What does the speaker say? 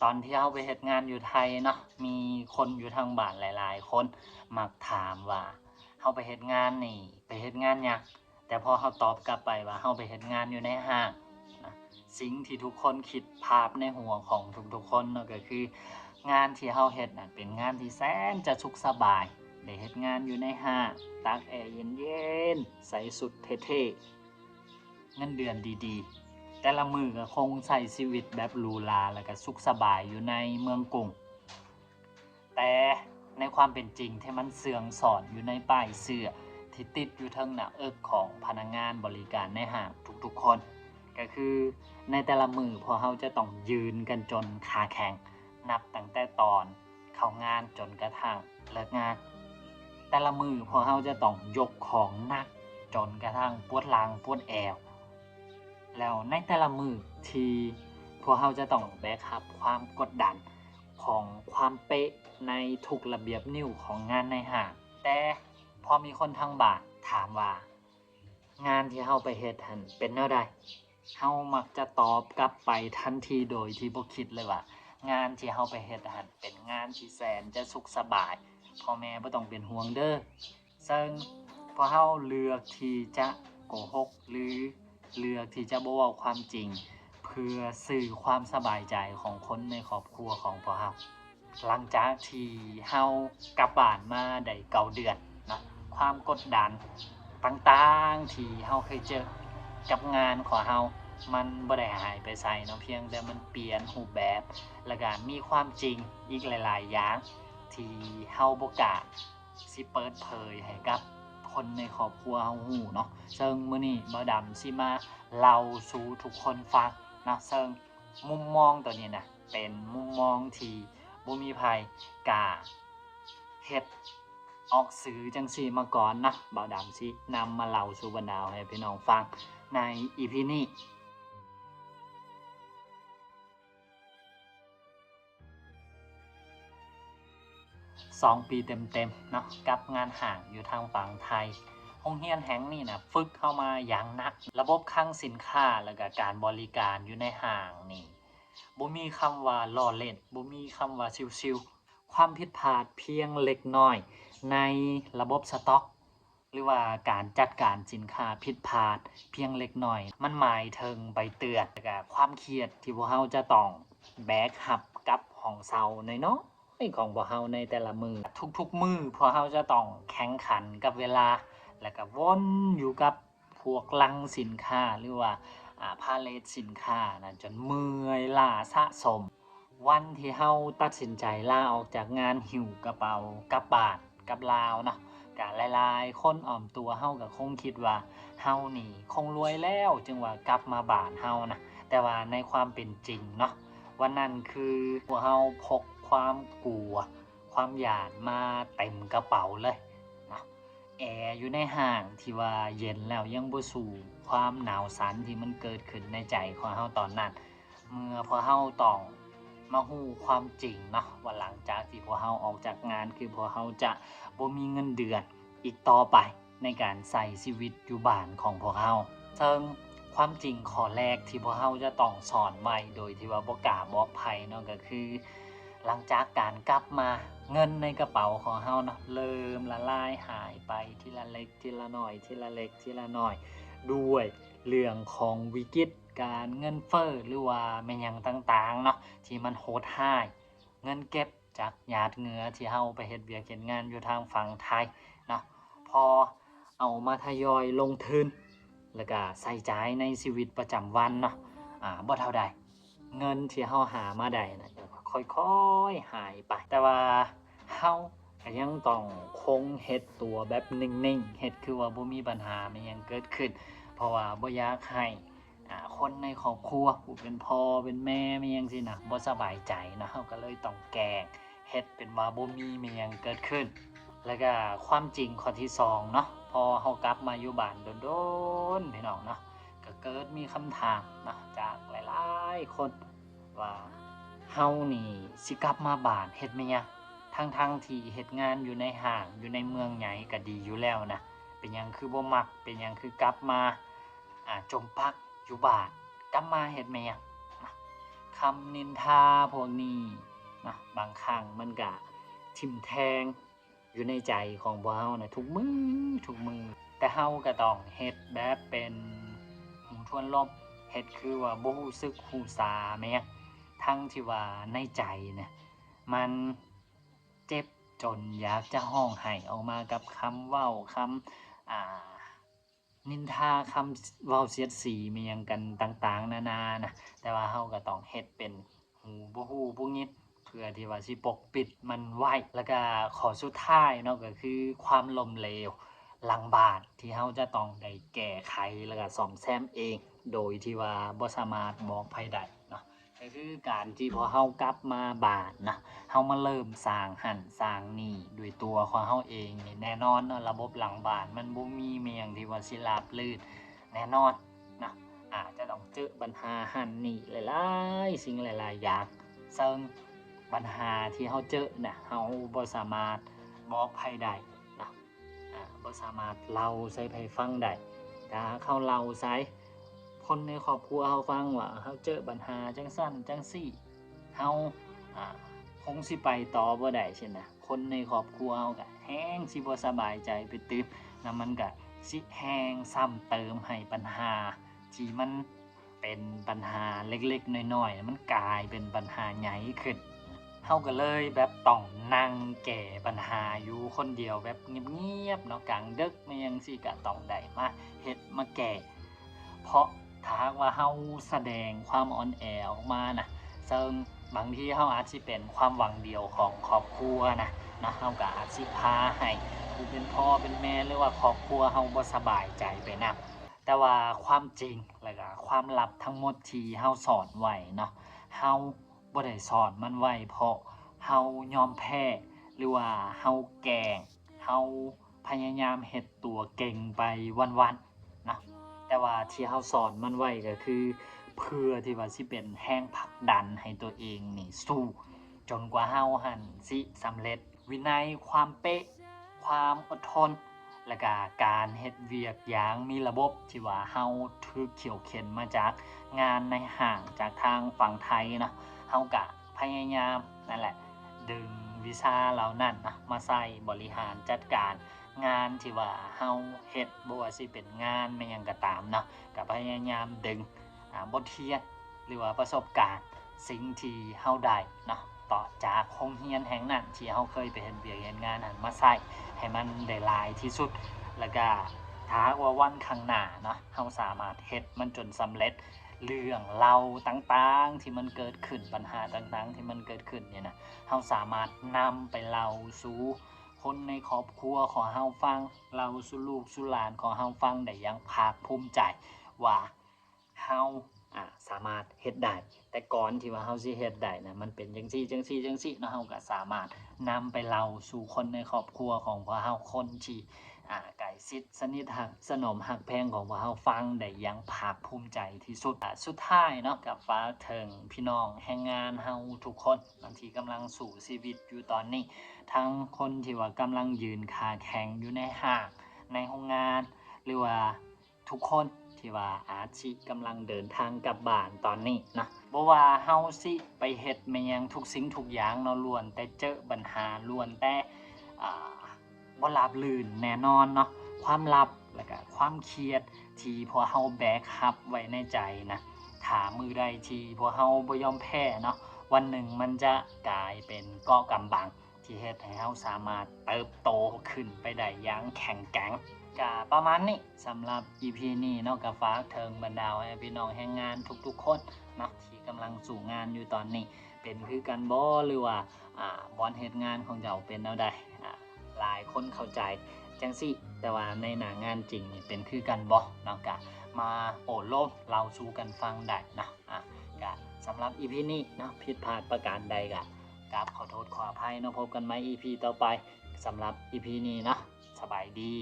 ຕອນທີ່ເຮົາໄປເຮັດງານຢູ່ໄທເນາະ ມີຄົນຢູ່ທາງບ້ານຫຼາຍໆຄົນມັກຖາມວ່າ ເຮົາໄປເຮັດງານນີ້ ໄປເຮັດງານຫຍັງ? ແຕ່ພໍເຮົາຕອບກັບໄປວ່າ ເຮົາໄປເຮັດງານຢູ່ໃນຫ້າງນະ, ສິ່ງທີ່ທຸກຄົນຄິດພາບໃນຫົວຂອງທຸກໆຄົນເນາະ ກໍຄືງານທີ່ເຮົາເຮັດນັ້ນເປັນງານທີ່ແສນຈະສຸກສະບາຍ, ໄດ້ເຮັດງານຢູ່ໃນຫ້າງ ຕາກແອເຢັນໆ ໃສ່ຊຸດເທ່ໆ ເງິນເດືອນດີໆ ແຕ່ລະມື້ກໍຄົງໃຊ້ຊີວິດແບບຫຼູຫຼາ ແລ້ວກໍສຸກສະບາຍຢູ່ໃນເມືອງກຸງ. ແຕ່ໃນຄວາມເປັນຈິງທີ່ມັນເຊື່ອງຊອນຢູ່ໃນປ້າຍເຊື່ອທີ່ຕິດຢູ່ເທິງໜ້າເອິກຂອງພະນັກງານບໍລິການໃນຫ້າງທຸກໆຄົນ ກໍຄືໃນແຕ່ລະມື້ພວກເຮົາຈະຕ້ອງຢືນກັນຈົນຂາແຂງ ນັບຕັ້ງແຕ່ຕອນເຂົ້າງານຈົນກະທັ້ງເລີກງານ. ແຕ່ລະມື້ພວກເຮົາຈະຕ້ອງຍົກຂອງໜັກຈົນກະທັ້ງປວດຫຼັງປວດແອວ. ແລ້ວໃນແຕ່ລະມື້ທີ່ພວກເຮົາຈະຕ້ອງແບກຮັບຄວາມກົດດັນຂອງຄວາມເປະໃນທຸກລະບຽບນິ້ວຂອງງານໃນຫ້າງ. ແຕ່ພໍມີຄົນທາງບ້ານຖາມວ່າ ງານທີ່ເຮົາໄປເຮັດຫັ້ນເປັນແນວໃດ? ເຮົາມັກຈະຕອບກັບໄປທັນທີໂດຍທີ່ບໍ່ຄິດເລີຍວ່າ ງານທີ່ເຮົາໄປເຮັດຫັ້ນເປັນງານທີ່ແສນຈະສຸກສະບາຍ, ພໍ່ແມ່ບໍ່ຕ້ອງເປັນຫ່ວງເດີ້. ເຊິ່ງພວກເຮົາເລືອກທີ່ຈະໂກຫົກ ຫຼື ເລືອກທີ່ຈະບໍ່ເວົ້າຄວາມຈິງ ເພື່ອຊື້ຄວາມສະບາຍໃຈຂອງຄົນໃນຄອບຄົວຂອງພວກເຮົາ. ຫຼັງຈາກທີ່ເຮົາກັບບ້ານມາໄດ້ເກົ້າເດືອນເນາະ, ຄວາມກົດດັນຕ່າງໆທີ່ເຮົາເຄີຍເຈີກັບງານຂອງເຮົາ ມັນບໍ່ໄດ້ຫາຍໄປໃສເນາະ, ພຽງແຕ່ມັນປ່ຽນຮູບແບບ ແລ້ວກະມີຄວາມຈິງອີກຫຼາຍໆຢ່າງທີ່ເຮົາບໍ່ກ້າ ຊິເປີດເຜີຍໃຫ້ກັບຄົນໃນຄອບຄົວເຮົາຮູ້ເນາະ. ເຊິ່ງມື້ນີ້ບ່າວດຳຊິມາເລົ່າສູ່ທຸກຄົນຟັງເນາະ, ເຊິ່ງມຸມມອງໂຕນີ້ນະ ເປັນມຸມມອງທີ່ບໍ່ມີໃຜກ້າເຮັດອອກສື່ຈັ່ງຊີ້ມາກ່ອນນະ. ບ່າວດຳຊິນຳມາເລົ່າສູ່ບັນດາແມ່ພີ່ນ້ອງຟັງໃນອີພີນີ້. ສອງປີເຕັມໆເນາະ ກັບງານຫ້າງຢູ່ທາງຝັ່ງໄທ. ໂຮງຮຽນແຫ່ງນີ້ນະ ຝຶກເຮົາມາຢ່າງໜັກ. ລະບົບຄັງສິນຄ້າ ແລ້ວກະການບໍລິການຢູ່ໃນຫ້າງນີ້ ບໍ່ມີຄຳວ່າລໍ້ເລ່ນ, ບໍ່ມີຄຳວ່າຊິວໆ. ຄວາມຜິດພາດພຽງເລັກນ້ອຍໃນລະບົບສະຕັອກ ຫຼືວ່າການຈັດການສິນຄ້າຜິດພາດພຽງເລັກນ້ອຍ ມັນໝາຍເຖິງໃບເຕືອນ ແລະກະຄວາມຄຽດທີ່ພວກເຮົາຈະຕ້ອງແບກຮັບກັບຫ້ອງເຊົ່ານ້ອຍໆຂອງພວກເຮົາໃນແຕ່ລະມື້. ທຸກໆມື້ພວກເຮົາຈະຕ້ອງແຂ່ງຂັນກັບເວລາ ແລະກະວົນຢູ່ກັບພວກລັງສິນຄ້າ ຫຼືວ່າ ອາ ພາເລດສິນຄ້ານັ້ນ ຈົນເມື່ອຍລ້າສະສົມ. ວັນທີ່ເຮົາຕັດສິນໃຈລາອອກຈາກງານ ຫິ້ວກະເປົາກັບບ້ານກັບລາວເນາະ, ກະຫຼາຍໆຄົນອ້ອມຕົວເຮົາກະຄົງຄິດວ່າເຮົານີ້ຄົງລວຍແລ້ວ ຈຶ່ງວ່າກັບມາບ້ານເຮົານະ. ແຕ່ວ່າໃນຄວາມເປັນຈິງເນາະ ວັນນັ້ນຄືພວກເຮົາພົກຄວາມກົວ ຄວາມຢ້ານມາເຕັມກະເປົາເລີຍເນາະ. ແອຢູ່ໃນຫ້າງທີ່ວ່າເຢັນແລ້ວ ຍັງບໍ່ສູ້ຄວາມໜາວສັ່ນທີ່ມັນເກີດຂຶ້ນໃນໃຈຂອງເຮົາຕອນນັ້ນ. ເມື່ອພວກເຮົາຕ້ອງມາຮູ້ຄວາມຈິງເນາະ ວ່າຫຼັງຈາກທີ່ພວກເຮົາອອກຈາກງານ ຄືພວກເຮົາຈະບໍ່ມີເງິນເດືອນອີກຕໍ່ໄປໃນການໃຊ້ຊີວິດຢູ່ບ້ານຂອງພວກເຮົາ. ເຊິ່ງຄວາມຈິງຂໍ້ແລກທີ່ພວກເຮົາຈະຕ້ອງສ້ອນໄວ້ ໂດຍທີ່ວ່າບໍ່ກ້າບອກໃຜເນາະ ກໍຄື ຫຼັງຈາກການກັບມາ ເງິນໃນກະເປົາຂອງເຮົາເນາະ ເລີ່ມລະລາຍຫາຍໄປທີລະເລັກທີລະໜ້ອຍ ທີລະເລັກທີລະໜ້ອຍ ດ້ວຍເລື່ອງຂອງວິກິດການເງິນເຟີ້ ຫຼືວ່າແມ່ນຫຍັງຕ່າງໆເນາະ ທີ່ມັນໂຫດຮ້າຍ. ເງິນເກັບຈາກຫຍາດເຫຍື້ອທີ່ເຮົາໄປເຮັດວຽກເຮັດງານຢູ່ທາງຝັ່ງໄທເນາະ ພໍ ເອົາມາທະຍອຍລົງທຶນ ແລ້ວກະໃຊ້ຈ່າຍໃນຊີວິດປະຈຳວັນເນາະ ອາ ບໍ່ເທົ່າໃດ ເງິນທີ່ເຮົາຫາມາໄດ້ນະ ກໍຄ່ອຍໆຫາຍໄປ. ແຕ່ວ່າເຮົາກະຍັງຕ້ອງຄົງເຮັດຕົວແບບນິ່ງໆ ເຮັດຄືວ່າບໍ່ມີບັນຫາແມ່ນຫຍັງເກີດຂຶ້ນ ເພາະວ່າບໍ່ຢາກໃຫ້ ອາ ຄົນໃນຄອບຄົວ ຜູ້ເປັນພໍ່ເປັນແມ່ແມ່ນຫຍັງຊີ້ນະ ບໍ່ສະບາຍໃຈເນາະ ເຮົາກໍເລີຍຕ້ອງແກ້ງເຮັດເປັນວ່າບໍ່ມີແມ່ນຫຍັງເກີດຂຶ້ນ. ແລ້ວກະຄວາມຈິງຂໍ້ທີສອງເນາະ ພໍເຮົາກັບມາຢູ່ບ້ານດົນໆ ພີ່ນ້ອງເນາະ ກໍເກີດມີຄຳຖາມເນາະ ຈາກຫຼາຍໆຄົນວ່າ ເຮົານີ້ຊິກັບມາບ້ານເຮັດແມ່ນຫຍັງ? ທັງໆທີ່ເຮັດງານຢູ່ໃນຫ້າງ ຢູ່ໃນເມືອງໃຫຍ່ກໍດີຢູ່ແລ້ວນະ ເປັນຫຍັງຄືບໍ່ມັກ? ເປັນຫຍັງຄືກັບມາ ອາ ຈົມປັກຢູ່ບ້ານ? ກັບມາເຮັດແມ່ນຫຍັງ? ນະ ຄ ຄຳນິນທາພວກນີ້ເນາະ ບາງຄັ້ງມັນກະຖິ້ມແທງຢູ່ໃນໃຈຂອງພວກເຮົານະ ທຸກມື້ ທຸກມື້. ແຕ່ເຮົາກໍຕ້ອງເຮັດແບບເປັນຫູທວນລົມ ເຮັດຄືວ່າບໍ່ຮູ້ສຶກຮູ້ສາແມ່ນຫຍັງ ທັງທີ່ວ່າໃນໃຈນະ ມັນເຈັບຈົນຢາກຈະຮ້ອງໄຫ້ອອກມາກັບຄຳເວົ້າ ຄຳ ອ່າ ນິນທາ ຄຳເວົ້າສຽດສີແມ່ນຫຍັງກັນຕ່າງໆນານານະ ແຕ່ວ່າເຮົາກໍຕ້ອງເຮັດເປັນຫູບໍ່ຮູ້ບໍ່ຍິນ ເພື່ອທີ່ວ່າຊິປົກປິດມັນໄວ້. ແລ້ວກໍຂໍ້ສຸດທ້າຍເນາະ ກໍຄືຄວາມລົ້ມເຫຼວຫຼັງບ້ານ ທີ່ເຮົາຈະຕ້ອງໄດ້ແກ້ໄຂ ແລ້ວກໍສ້ອມແຊມເອງ ໂດຍທີ່ວ່າບໍ່ສາມາດບອກໃຜໄດ້ເນາະ. ກໍຄືການທີ່ພວກເຮົາກັບມາບ້ານນະ ເຮົາມາເລີ່ມສ້າງຫັ້ນສ້າງນີ້ດ້ວຍຕົວຂອງເຮົາເອງນີ້ ແນ່ນອນເນາະ ລະບົບຫຼັງບ້ານມັນບໍ່ມີແມ່ນຫຍັງທີ່ວ່າຊິລາບລື່ນແນ່ນອນເນາະ ອາດຈະຕ້ອງເຈີບັນຫາຫັ້ນນີ້ຫຼາຍໆສິ່ງຫຼາຍໆຢ່າງ ເຊິ່ງບັນຫາທີ່ເຮົາເຈີນະ ເຮົາບໍ່ສາມາດບອກໃຜໄດ້ເນາະ. ອາ ບໍ່ສາມາດເລົ່າໃສ່ໃຜຟັງໄດ້. ຖ້າເຮົາເລົ່າໃສ່ຄົນໃນຄອບຄົວເຮົາຟັງວ່າເຮົາເຈີບັນຫາຈັ່ງຊັ້ນຈັ່ງຊີ້ ເຮົາ ອາ ຄົງຊິໄປຕໍ່ບໍ່ໄດ້ຊີ້ນະ. ຄົນໃນຄອບຄົວເຮົາກະແຮ່ງຊິບໍ່ສະບາຍໃຈໄປຕື່ມ ແລ້ວມັນກະຊິແຮ່ງຊ້ຳເຕີມໃຫ້ບັນຫາທີ່ມັນ ເປັນບັນຫາເລັກໆນ້ອຍໆ ມັນກາຍເປັນບັນຫາໃຫຍ່ຂຶ້ນ. ເຮົາກໍເລີຍແບບຕ້ອງນັ່ງແກ້ບັນຫາຢູ່ຄົນດຽວແບບງຽບໆເນາະ ກາງດຶກແມ່ນຫຍັງຊີ້ກໍຕ້ອງໄດ້ມາເຮັດມາແກ້ ເພາະຖ້າຫາກວ່າເຮົາສະແດງຄວາມອ່ອນແອອອກມານະ ເຊິ່ງບາງທີເຮົາອາດຊິເປັນຄວາມຫວັງດຽວຂອງຄອບຄົວນະ ເນາະ ເຮົາກໍອາດຊິພາໃຫ້ຜູ້ເປັນພໍ່ເປັນແມ່ ຫຼືວ່າຄອບຄົວເຮົາບໍ່ສະບາຍໃຈໄປນຳ. ແຕ່ວ່າຄວາມຈິງ ແລະກະຄວາມລັບທັງໝົດທີ່ເຮົາສ້ອນໄວ້ເນາະ ເຮົາບໍ່ໄດ້ສ້ອນມັນໄວ້ເພາະເຮົາຍອມແພ້ ຫຼືວ່າເຮົາແກ້ງ ເຮົາພະຍາຍາມເຮັດຕົວເກັ່ງໄປວັນໆເນາະ ແຕ່ວ່າທີ່ເຮົາສ້ອນມັນໄວ້ກໍຄື ເພື່ອທີ່ວ່າຊິເປັນແຮງຜັກດັນໃຫ້ຕົວເອງນີ້ສູ້ ຈົນກວ່າເຮົາຫັ້ນຊິສຳເລັດ. ວິໄນ, ຄວາມເປະ, ຄວາມອົດທົນ ແລະກະການເຮັດວຽກຢ່າງມີລະບົບ ທີ່ວ່າເຮົາຖືກຂ້ຽວເຂັນມາຈາກງານໃນຫ້າງ ຈາກທາງຝັ່ງໄທເນາະ ເຮົາກະພະຍາຍາມນັ້ນແຫຼະ ດຶງວິຊາເຫຼົ່ານັ້ນເນາະ ມາໃຊ້ບໍລິຫານຈັດການງານທີ່ວ່າເຮົາເຮັດ ບໍ່ວ່າຊິເປັນງານແມ່ນຫຍັງກໍຕາມເນາະ ກະພະຍາຍາມດຶງ ອາ ບົດຮຽນ ຫຼືວ່າປະສົບການ ສິ່ງທີ່ເຮົາໄດ້ເນາະ ຕໍ່ຈາກໂຮງຮຽນແຫ່ງນັ້ນ ທີ່ເຮົາເຄີຍໄປເຮັດວຽກເຮັດງານຫັ້ນ ມາໃຊ້ໃຫ້ມັນໄດ້ຫຼາຍທີ່ສຸດ ແລ້ວກະຖ້າຫາກວ່າວັນຂ້າງໜ້າເນາະ ເຮົາສາມາດເຮັດມັນຈົນສຳເລັດ ເລື່ອງລາວຕ່າງໆທີ່ມັນເກີດຂຶ້ນ ບັນຫາຕ່າງໆທີ່ມັນເກີດຂຶ້ນນີ້ນະ ເຮົາສາມາດນຳໄປເລົ່າສູ່ຄົນໃນຄອບຄົວຂອງເຮົາຟັງ ເລົ່າສູ່ລູກສູ່ຫຼານຂອງເຮົາຟັງໄດ້ຢ່າງພາກພູມໃຈວ່າ ເຮົາ ອາ ສາມາດເຮັດໄດ້ ແຕ່ກ່ອນທີ່ວ່າເຮົາຊິເຮັດໄດ້ນະ ມັນເປັນຈັ່ງຊີ້ ຈັ່ງຊີ້ ຈັ່ງຊີ້ເນາະ ເຮົາກໍສາມາດນຳໄປເລົ່າສູ່ຄົນໃນຄອບຄົວຂອງພວກເຮົາ ຄົນທີ່ ອາ ໃກ້ຊິດສະໜິດ ຮັກ ສະໜົມ ຮັກແພງຂອງພວກເຮົາຟັງໄດ້ຢ່າງພາກພູມໃຈທີ່ສຸດ. ອາ ສຸດທ້າຍເນາະ ກໍຝາກເຖິງພີ່ນ້ອງແຮງງານເຮົາທຸກຄົນເນາະ ທີ່ກຳລັງສູ້ຊີວິດຢູ່ຕອນນີ້ ທັງຄົນທີ່ວ່າກຳລັງຢືນຂາແຂງຢູ່ໃນຫ້າງ ໃນໂຮງງານ ຫຼືວ່າ ທຸກຄົນທີ່ວ່າອາດຊິກຳລັງເດີນທາງກັບບ້ານຕອນນີ້ນະ ບໍ່ວ່າເຮົາຊິໄປເຮັດແມ່ນຫຍັງ ທຸກສິ່ງທຸກຢ່າງເນາະ ລ້ວນແຕ່ເຈີບັນຫາ ລ້ວນແຕ່ ອາ ບໍ່ລາບລື່ນແນ່ນອນເນາະ. ຄວາມລັບ ແລະກະຄວາມຄຽດທີ່ພວກເຮົາແບກຮັບໄວ້ໃນໃຈນະ ຖ້າມື້ໃດທີ່ພວກເຮົາບໍ່ຍອມແພ້ເນາະ ວັນໜຶ່ງມັນຈະກາຍເປັນເກາະກຳບັງ ທີ່ເຮັດໃຫ້ເຮົາສາມາດເຕີບໂຕຂຶ້ນໄປໄດ້ຢ່າງແຂງແກງ. ກະປະມານນີ້ ສຳລັບອີພີນີ້ເນາະ ກະຝາກເຖິງບັນດາພໍ່ແມ່ພີ່ນ້ອງແຮງງານທຸກໆຄົນເນາະ ທີ່ກຳລັງສູ້ງານຢູ່ຕອນນີ້ ເປັນຄືກັນບໍ່ ຫຼືວ່າ ອາ ບ່ອນເຮັດງານຂອງເຈົ້າເປັນແນວໃດ ອາ ຫຼາຍຄົນເຂົ້າໃຈຈັ່ງຊີ້ ແຕ່ວ່າໃນໜ້າງານຈິງນີ້ເປັນຄືກັນບໍ່ເນາະ ກະມາໂອ້ລົມເລົ່າສູ່ກັນຟັງໄດ້ເນາະ. ອາ ກະສຳລັບອີພີນີ້ເນາະ ຜິດພາດປະການໃດກະກາບຂໍໂທດຂໍອະໄພເນາະ. ພົບກັນໃໝ່ອີພີຕໍ່ໄປ ສຳລັບອີພີນີ້ເນາະ ສະບາຍດີ.